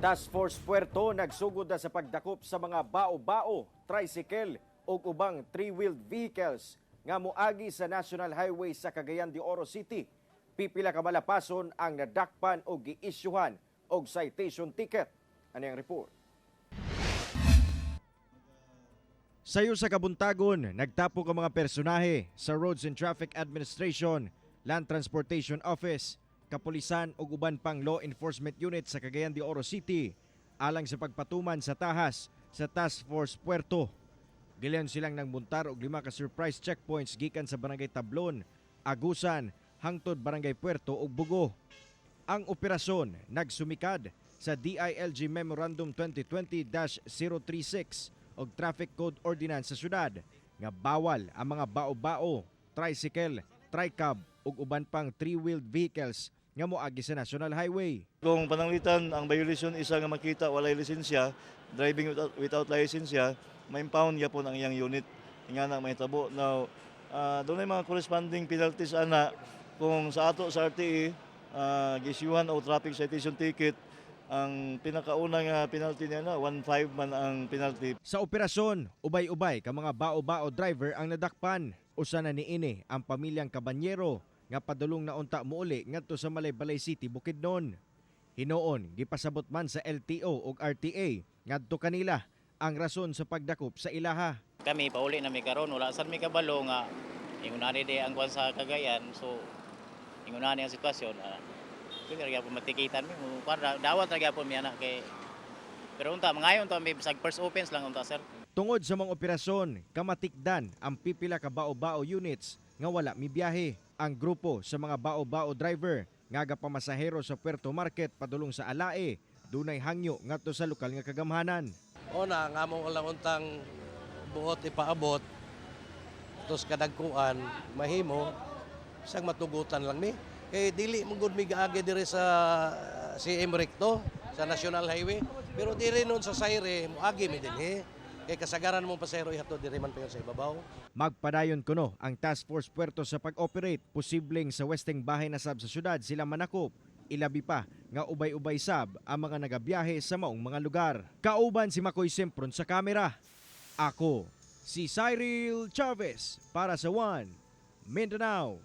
Task Force Puerto nagsugod na sa pagdakop sa mga bao-bao, tricycle ug ubang three-wheeled vehicles nga moagi sa National Highway sa Cagayan de Oro City. Pipila ka malapason ang nadakpan o giisyuhan og citation ticket. Ani ang report. Sayo sa kabuntagon, nagtapok ang mga personahe sa Roads and Traffic Administration, Land Transportation Office, kapulisan ug uban pang law enforcement unit sa Cagayan de Oro City alang sa pagpatuman sa tahas sa Task Force Puerto. Gilayon silang nagmuntar og lima ka surprise checkpoints gikan sa Barangay Tablon, Agusan, hangtod Barangay Puerto ug Bugo. Ang operasyon nagsumikad sa DILG Memorandum 2020-036 og Traffic Code Ordinance sa syudad nga bawal ang mga bao-bao, tricycle, tricab ug uban pang three-wheeled vehicles nga moagi sa National Highway. Kung pananglitan ang violation isa nga makita walay lisensya, driving without lisensya, ma-impound gyapon ang iyang unit. Nga na mahitabo. Now, dunay mga corresponding penalties ana. Kung sa ato sa RTA, giisyuhan og traffic citation ticket, ang pinakauna nga penalty niya na 1.5 man ang penalty. Sa operasyon, ubay-ubay ka mga bao-bao driver ang nadakpan. Usa na niini ang pamilyang Cabanyero nga padulong na unta muuli ngadto sa Malaybalay City, Bukidnon. Hinuon, gipasabot man sa LTO ug RTA ngadto kanila ang rason sa pagdakop sa ilaha. Kami pauli na mi karon, wala sad mi kabalo nga ingunani di ang kwan sa Cagayan, so ingunani ang sitwasyon. Pwede ra gyapon matikitan mi mo kwan dawat ra gyapon mi ana kay pero unta mangayon ta mi bisag first offense lang unta, sir. Tungod sa mga operasyon, kamatikdan ang pipila ka bao-bao units nga wala mibiyahe. Ang grupo sa mga bao-bao driver nga gapamasahero sa Puerto Market padulong sa Alae, dunay hangyo ngadto sa lokal nga kagamhanan. Una, nga mo lang untang buot ipaabot, tos kadagkuan, mahimo, sang matugutan lang mi. Kay dili mo gud mi gaagi diri sa CM Recto, sa National Highway. Pero diri nun sa Sayre, moagi mi dinhi. Kay kasagaran mong pasahero ihatod diri man pa sa ibabaw. Magpadayon kuno ang Task Force Puerto sa pag-operate. Posibleng sa westeng bahin na sab sa syudad sila manakop. Ilabi pa nga ubay-ubay sab ang mga nagabiyahe sa maong mga lugar. Kauban si Makoy Sempron sa kamera. Ako, si Cyril Chavez para sa One Mindanao.